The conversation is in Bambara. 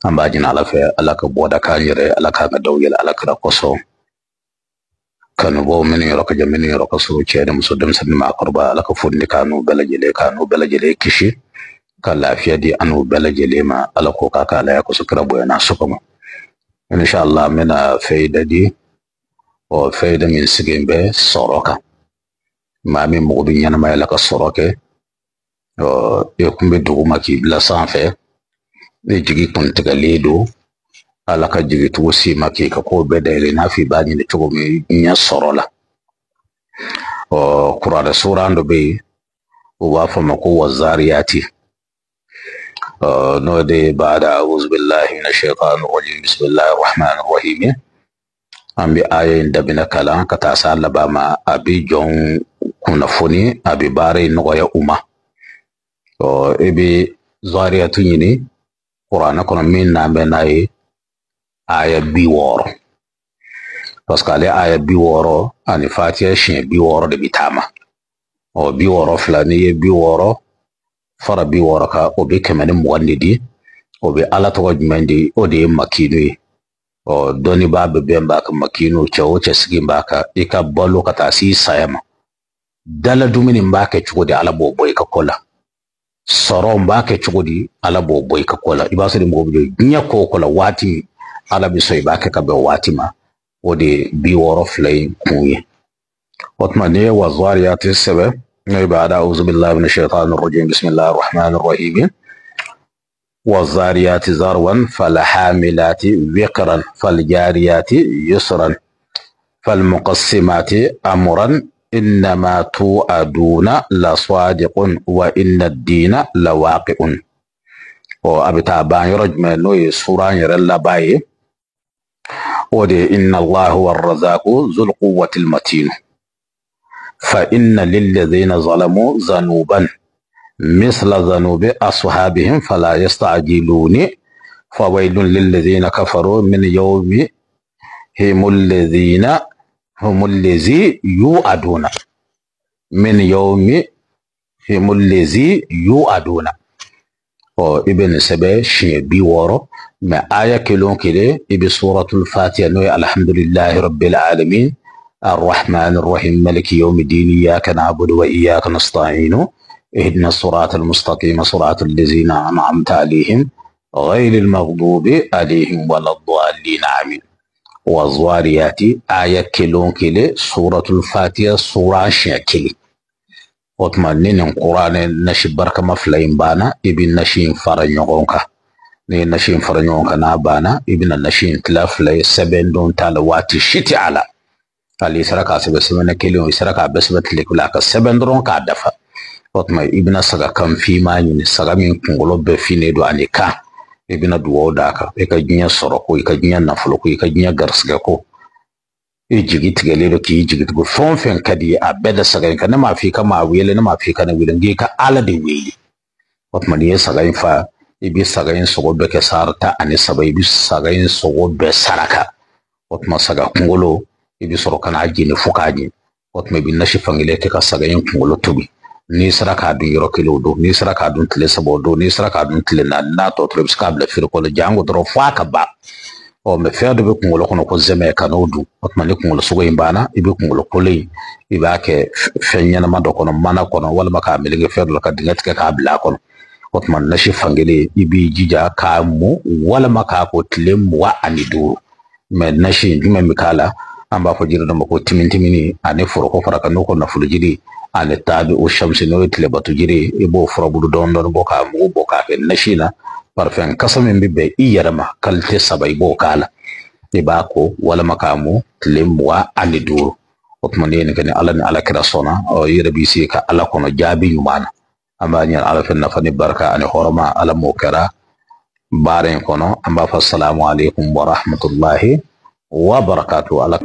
An b'a ɲini Ala fɛ, Ala ka bɔda k'an yɛrɛ, Ala k'an ka daw yɛlɛ Ala kira kosɔn. Kanubaw minnu yɔrɔ ka jan, minnu yɔrɔ ka surun, cɛ ni muso, denmisɛnnin, maakɔrɔba, Ala ka fundi k'an n'u bɛɛ lajɛlen, k'an n'u bɛɛ lajɛlen kisi, ka lafiya di an n'u bɛɛ lajɛlen ma. Ala ko k'a k'ala ya kosɔn, kira bonya n'a sɔgɔma. Inshallah, n bɛna fayida di, ɔ fayida min sigilen bɛ sɔrɔ kan. Maa min mago bɛ ɲɛnamaya la ka sɔrɔ kɛ, ɔ e kun bɛ dugu ma k'i bila sanfɛ, ne jigi kun tigɛlen don, Ala ka jigitugu si ma k'i ka ko bɛɛ dayɛlɛ i n'a fɔ i b'a ɲini cogo min ɲɛ sɔrɔ la. Ɔ kuranɛ suran dɔ bɛ yen, u b'a fɔ ma ko wazariyati. Ɔ n'o de ye baada auzu billahi minash shaitani rajim, bismillahir rahmanir rahim. An bɛ aya in daminɛ kalan ka taa s'a laban ma. A bɛ jɔn kunnafoni, a bɛ baara in nɔgɔya u ma. Ɔ i bɛ zariyatu ɲini kuranɛ kɔnɔ min n'an bɛ n'a ye aya 60, parce que ale aya 60 ani fatiya siɲɛ 60 de bɛ taama. Ɔ 60 fila, n'i ye 60 fara 60 kan, o bɛ 120 de di. O bɛ Ala tɔgɔ jumɛn di? O de ye makinu ye. Ɔ dɔnnibaa bɛ bɛn b'a kan, makinu cɛ o cɛ sigi b'a kan, i ka balo ka taa s'i saya ma. Dala dumuni b'a kɛ cogo di? Ala b'o bɔ i ka ko la. Sɔrɔ n b'a kɛ cogo di? Ala b'o bɔ i ka ko la. I b'a sɔrɔ mɔgɔ bɛ jɔ diɲɛ ko o ko la, waati min Ala bɛ sɔn, i b'a kɛ ka bɛn waati ma. O de ye 62 in kun ye. O tuma n'i ye wazariyati sɛbɛn, n'o ye baada auzu billahi minash shaitani rajim, bismillahir rahmanir rahim, wazariyati zarwan falhamilati wiqran faljariyati yusran falmuqassimati amran innama tu'aduna la sadiqun wa inna ad-dina la waqi'un. Ɔ a bɛ taa ban yɔrɔ jumɛn? N'o ye suran yɛrɛ laban ye, o de ye inna Allaha huwa ar-razzaqu zul quwwati al-matin fa inna lilladhina zalamu zanuban misla zanubi ashabihim fala yasta'jiluni fa waylun lilladhina kafaru min yawmihim alladhina hum allazi yu'aduna min yawmihim allazi yu'aduna. Ɔ i bɛ nin sɛbɛn siɲɛ 60, mɛ aya kelen o kelen i bɛ suratul fatiha, n'o ye alhamdulillahi rabbil alamin arrahmanir rahim maliki yawmiddin iyyaka na'budu wa iyyaka nasta'in ihdina siratal mustaqim siratal ladzina an'amta alaihim ghayril maghdubi alaihim waladdallin, amin. Wa zariyati aya kelen o kelen suratul fatiha sura siɲɛ kelen. O tuma ni nin kuranɛ nasi barikama fila in banna, i bɛ nasi in fara ɲɔgɔn kan. N'i ye nasi in fara ɲɔgɔn kan, n'a banna, i bɛna nasi in tila fila ye. Sɛbɛn don t'a la, waati si tɛ a la. Hali i sera k'a sɛbɛn sɛbɛnni kelen o, i sera k'a bɛɛ sɛbɛn tile kelen, a ka sɛbɛn dɔrɔn k'a dafa. O tuma i bɛna saga kan finman ɲini, saga min kunkolo bɛɛ finnen don ani kan. I bɛna dugawu d'a kan, i ka diɲɛ sɔrɔ ko, i ka diɲɛ nafolo ko, i ka diɲɛ garisigɛ ko, i jigi tigɛlen don k'i jigi tugu, fɛn o fɛn ka di ye, a bɛɛ da saga in kan. Ne m'a fɔ i ka maa wele, ne m'a fɔ i ka ne wele, n k'i ka Ala de wele. O tuma n'i ye saga in fa, i bɛ saga in sogo bɛɛ kɛ sari 13, i bɛ saga in sogo bɛɛ saraka. O tuma saga kunkolo, i bɛ sɔrɔ ka n'a jeni fo k'a ɲɛ. O tuma i bɛ nasi fankelen kɛ ka saga in kunkolo tobi. N'i sera k'a dun yɔrɔ kelen o don, n'i sera k'a dun tile 3 o don, n'i sera k'a dun tile 4, n'a tɔ tora, i bɛ se k'a bila firiko la jango dɔrɔn f'a ka ban. Ɔ mɛ fɛn dɔ bɛ kunkolo kɔnɔ ko zɛmɛ, ka n'o dun. O tuma ni kunkolo sogo in banna, i bɛ kunkolo kolo in, i b'a kɛ fɛn ɲɛnama dɔ kɔnɔ, mana kɔnɔ, walima k'a meleke fɛn dɔ la ka dingɛ tigɛ k'a bila a kɔnɔ. O tuma nasi fankelen, i b'i jija k'a mu walima k'a ko tile 25. Mɛ nasi in jumɛn bɛ k'a la? An b'a fɔ jiri dɔ ma ko timintimini ani foroko fara kan, n'o ko nafolo jiri, ani taabi o shamsi, n'o ye tilebatu jiri. I b'o furabulu dɔɔni dɔɔni bɔ k'a mugu bɔ k'a kɛ nasi in na. Parfum kasa min bɛ bɛn i yɛrɛ ma, kalite 3, i b'o k'a la. I b'a ko walima k'a mu tile 25. O tuma n'i ye nin kɛ, ni Ala ni Ala kira sɔnna, ɔ i yɛrɛ b'i sigi ka Ala kɔnɔ jaabi ɲuman na. An b'a ɲini Ala fɛ, nafa ni barika ani hɔrɔma, Ala m'o kɛra baara in kɔnɔ. An b'a fɔ salamu aleykum wa rahmatulahi wa barakatu. Ala.